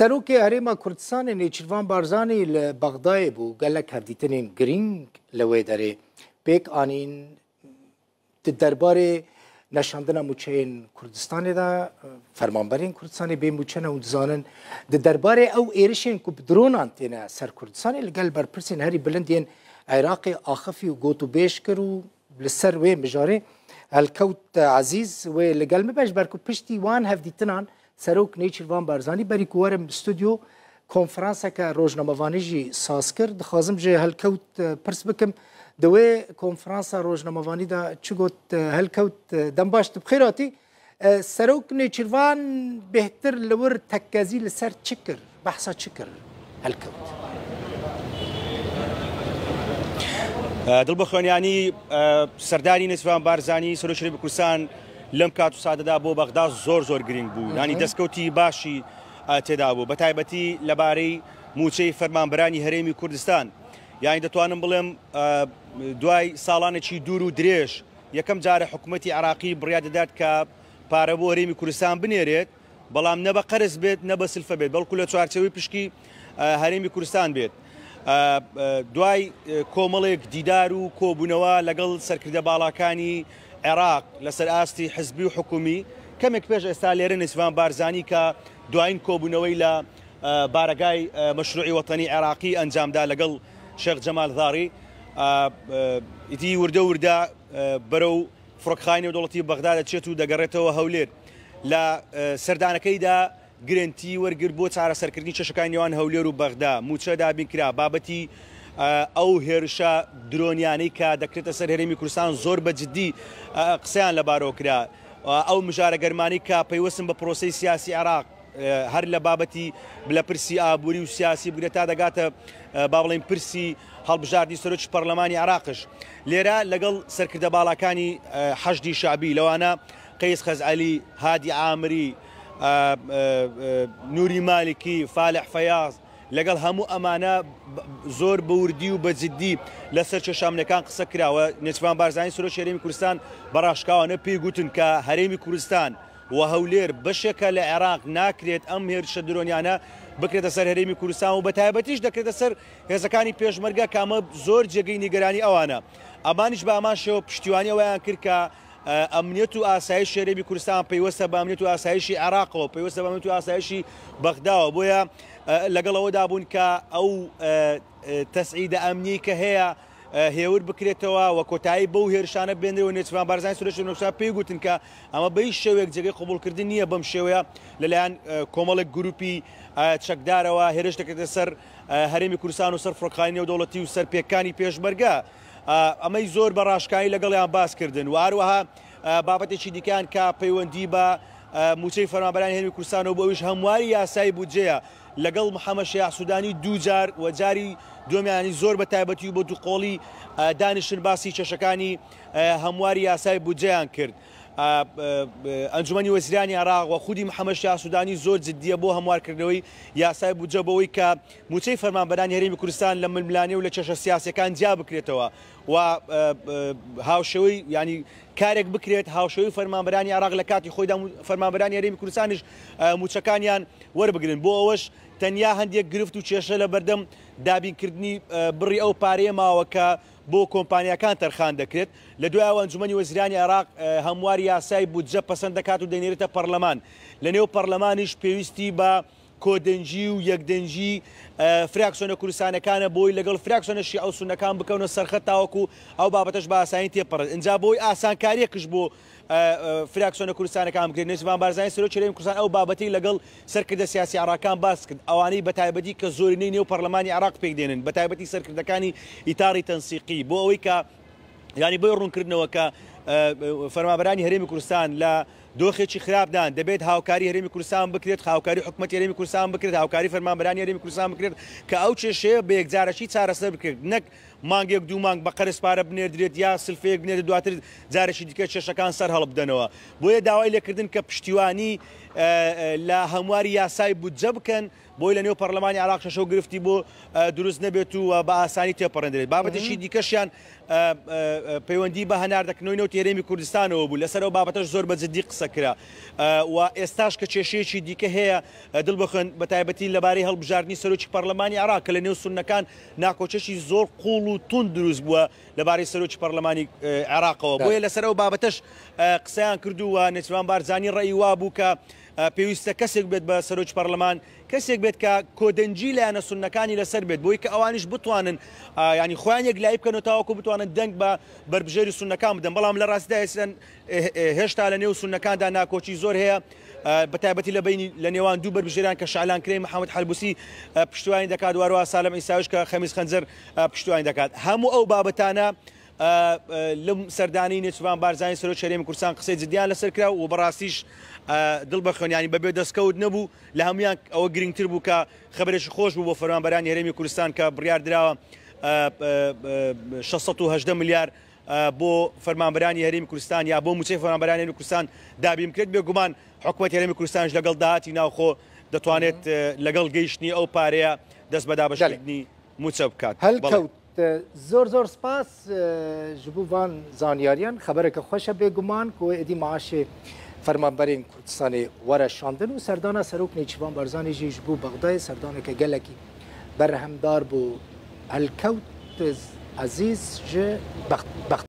Serokê Herêma Kurdistanê Nêçîrvan Barzanî li Bexdayê bû, gelek hevdîtinên girîng li wê derê pêk anîn. Di derbarê neşandina mûçeyên Kurdistanê de fermanberên Kurdistanê bê mûçe ne û dizanin. Di derbarê ew êrişên ku bi dronan têne ser Kurdistanê li gel berpirsên herî bilind yên Iraqê axifî û gotûbêj kir û li ser wê mijarê Helkewt Ezîz wê li gel min be ji ber ku piştî wan hevdîtinan Serok Nêçîrvan Barzanî berî ku werim stûdyo konferanseke rojnamevanî jî saz kir. Dixwazim ji Helkewt pirs bikim di wê konferansa rojnamevanî de çi got Helkewt dem baş tu bi xêr hatî. Serok Nêçîrvan bêhtir li wir tekkezî li ser çi kir, behsa çi kir Helkewt? Dilbixwîn yanî serdanî Nêçîrvan Barzanî Serokê Herêma Kurdistan لەم کات و ساتەدا بۆ بەغدا زۆر زۆر گرنگ بوو یانی دەستکەوتی باشی تێدا بوو بە تایبەتی لەبارەی موچەی فەرمانبەرانی هەرێمی کوردستان یانی دەتوانم بڵێم دوای ساڵانێکی دوور و درێژ یەکەم جارە حکوومەتی عراقی بڕیا دەدات کە پارە بۆ هەرێمی کوردستان بنێرێت بەڵام نە بە قەرز بێت نە بە سلفە بێت بەڵکو لە چوارچێوەی پشکی هەرێمی کوردستان بێت. دوای کۆمەڵێک دیدار و کۆبوونەوە لەگەڵ سەرکردە باڵاکانی عێراق لەسەر ئاستی حزبی و حکومی، کەمێک پێش ئێستا لێرە نێچیرڤان بارزانی کە دوایین کۆبوونەوەی لە بارەگای مەشروعی وەتەنی عێراقی ئەنجامدا لەگەڵ شێخ جەمال زاری ئیدی وردە وردە بەرەو فڕۆکخانەی نێودەوڵەتی بەغدا دەچێت و دەگەڕێتەوە هەولێر. لە سەردانەکەیدا گرەنتی وەرگرت بۆ چارەسەرکردنی کێشەکانی نێوان هەولێر و بەغدا، مووچە دابین کرا، بابەتی ئەو هێرشە درۆنیانەی کە دەکرێتە سەر هەرێمی کوردستان زۆر بە جدی قسەیان لەبارەوە کرا، ئەو مژارە گەرمانەی کە پەیوەستن بە پرۆسەی سیاسی عێراق هەر لە بابەتی لە پرسی ئابووری و سیاسی بگرە تا دەگاتە با بڵێین پرسی هەڵبژاردنی سەرۆکی پەرلەمانی عێراقش لێرە لەگەڵ سەرکردە باڵاکانی حەشدی شەعبی لەوانە قەیس خەزعەلی، هادی عامری، نوری مالکی، فالح فەیاز، لەگەڵ هەموو ئەمانە زۆر بە وردی و بە جدی لەسەر کێشە ئەمنیەکان قسە کرا و نێچیرڤان بارزانی سەرۆکی هەرێمی کوردستان بە ڕاشکاوانە پێی گوتن کە هەرێمی کوردستان و هەولێر بەشێکە لە عێراق ناکرێت ئەم هێرشە درۆنیانە بکرێتە سەر هەرێمی کوردستان و بە تایبەتیش دەکرێتە سەر هێزەکانی پێشمەرگە کە ئەمە زۆر جێگەی نیگەرانی ئەوانە. ئەمانیش بە هەمان شێوە پشتیوانی ئەوەیان کرد کە ئەمنیەت و ئاسایشی هەرێمی کوردستان پەیوەستە بە ئەمنیەت و ئاسایشی عێراقەوە، پەیوەستە بە ئەمنیەت و ئاسایشی بەغداوە، بۆیە لەگەڵ ئەوەدا بوون کە ئەو تەسعیدە ئەمنیەی کە هەیە هێور بکرێتەوە و کۆتایی بەو هێرشانە بێنرێ و نێچیرڤان بارزانی سەرۆکی هەرێمی کوردستان پێی گوتن کە ئەمە بە هیچ شێوەیەک جێگەی قبوڵکردن نییە بەم شێوەیە لەلایەن کۆمەڵێک گروپی چەکدارەوە هێرش دەکرێتە سەر هەرێمی کوردستان و سەر فڕۆکخانەی نێودەوڵەتی و سەر پێکانی پێشمەرگە. ئەمەی زۆر بە ڕاشکاوی لەگەڵیان باس کردن و هەروەها بابەتێکی دیکەیان کە پەیوەندی بە مووچەی فەرمانبەرانی هەرێمی کوردستانەوە بۆ ئەویش هەمواری یاسای بودجەیە لەگەڵ محەممەد شیاع سوودانی دوو جار و جاری دووەمیانی زۆر بە تایبەتی و بە دووقۆڵی دانیشتن باسی کێشەکانی هەمواری یاسای بودجەیان کرد. ئەنجومەنی وەزیرانی عێراق و خودی محەممەد شیاع سوودانی زۆر جددیە بۆ هەموارکردنەوەی یاسای بودجە بۆ ئەوەی کە مووچەی فەرمانبەرانی هەرێمی کوردستان لە ململانێ و لە کێشە سیاسیەکان جیا بکرێتەوە و هاوشێوەی ینی کارێک بکرێت هاوشێوەی فەرمانبەرانی عێراق لە کاتی خۆیدا فەرمانبەرانی هەرێمی کوردستانیش مووچەکانیان وەربگرن بۆ ئەوەش تەنیا هەندێک گرفت و کێشە لە بەردەم دابینکردنی بڕی ئەو پارەیە ماوە کە بۆ کۆمپانیاکان تەرخان دەکرێت. لە دوایەوە ئەنجومەنی وەزیرانی عێراق هەمواری یاسای بودجە پەسەند دەکات و دەینێرێتە پەرلەمان. لە نێو پەرلەمانیش پێویستی بە کۆدەنگی و یەکدەنگی فراکسیۆنە کوردستانەکانە بۆی لەگەڵ فراکسیۆنە شیعە و سوننەکان بکەونە سەرخەت تاوەکو ئەو بابەتەش بە ئاسانی تێپەڕێت. ئینجا بۆی ئاسانکارییەکش بۆ فراکسیۆنە کوردستانەکان بکرێت، نێچیرڤان بارزانی سەرۆکی هەرێمی کوردستان ئەو بابەتەی لەگەڵ سەرکردە سیاسی عێراقەکان باس کرد، ئەوانەی بەتایبەتی کە زۆرینەی نێو پەرلەمانی عێراق پێکدێنن، بەتایبەتی سەرکردەکانی ئیتاڕی تەنسیقی، بۆ ئەوەی کە یانی بۆی ڕوونکردنەوە کە فەرمانبەرانی هەرێمی کوردستان لە دۆخێکی خراپدان، دەبێت هاوکاری هەرێمی کوردستان بکرێت، هاوکاری حکومەتی هەرێمی کوردستان بکرێت، هاوکاری فەرمانبەرانی هەرێمی کوردستان بکرێت کە ئەو کێشەیە بە یەکجارەکی چارەسەر بکرێت، نەک مانگێک دوو مانگ بە قەرز پارە بنێردرێت یا سلفەیەک بنێردرێت دواتر جارێکی دیکە کێشەکان سەر هەڵبدەنەوە. بۆیە داوای لێکردن کە پشتیوانی لە هەمواری یاسای بودجە بکەن بۆی لە نێو پەرلەمانی عێراق کێشە و گرفتی بۆ دروست نەبێت و بە ئاسانی تێپەڕێندرێت. بابەتێکی دیکەشیان پەیوەندی بە هەناردەکردنەوەی نەوتی هەرێمی کوردستانەوە بوو، لەسەر ئەو بابەتەش زۆر بە جددی قسە کرا و ئێستاش کە کێشەیەکی دیکە هەیە دڵ بەخوێن بە تایبەتی لەبارەی هەڵبژاردنی سەرۆکی پەرلەمانی عێراق کە لە نێو سوننەکان ناکۆکیەکی زۆر قوڵ و توند دروست بووە لەبارەی سەرۆکی پەرلەمانی عێراقەوە، بۆیە لەسەر ئەو بابەتەش قسەیان کرد و نێچیرڤان بارزانی ڕەئی وابوو کە پێویستە کەسێک بێت بە سەرۆکی پەرلەمان، کەسێک بێت کە کۆدەنگی لایەنە سوننەکانی لەسەر بێت، بۆی کە ئەوانیش بتوانن یانی خۆیان یەکلایی بکەنەوە تاوەکو بتوانن دەنگ بە بەربژێری سوننەکان بدەن، بەڵام لە ڕاستیدا ئێستا هێشتا لە نێو سوننەکاندا ناکۆکی زۆر هەیە، بە تایبەتی لە بەینی لە نێوان دوو بەربژێران کە شەعلان کرەی محەممەد حەلبوسی پشتیوانی دەکات و هەروەها سالم عیساویش کە خەمیس خەنجەر پشتیوانی دەکات. هەموو ئەو بابەتانە لەم سەردانەی نێچیرڤان بارزانی سەرۆکی هەرێمی کوردستان قسەی جدیان لەسەر کرا و بەڕاستیش دڵ بە خوێن یانی بەبێ دەستکەوت نەبوو لە هەمویان ئەوە گرنگتر بوو کە خەبەرێکی خۆش بوو بۆ فەرمانبەرانی هەرێمی کوردستان کە بڕیار دراوە 618 ملیار بۆ فەرمانبەرانی هەرێمی کوردستان یا بۆ موچەی فەرمانبەرانی هەرێمی کوردستان دابین بکرێت بێگومان حکومەتی هەرێمی کوردستانش لەگەڵ داهاتی ناوخۆ دەتوانێت لەگەڵ گەیشتنی ئەو پارەیە دەست بە دابەشکردنی موچە بکات. هەلکەوت زۆر زۆر سپاس ji bo van zanyariyan xebereke xweş e bêguman ku êdî maaşê fermanberên Kurdistanê were şandin û serdana Serok Nêçîrvan Barzanî jî ji bo Bexdayê serdaneke gelekî berhemdar bû. Helkewt Ezîz ji Bexdayê.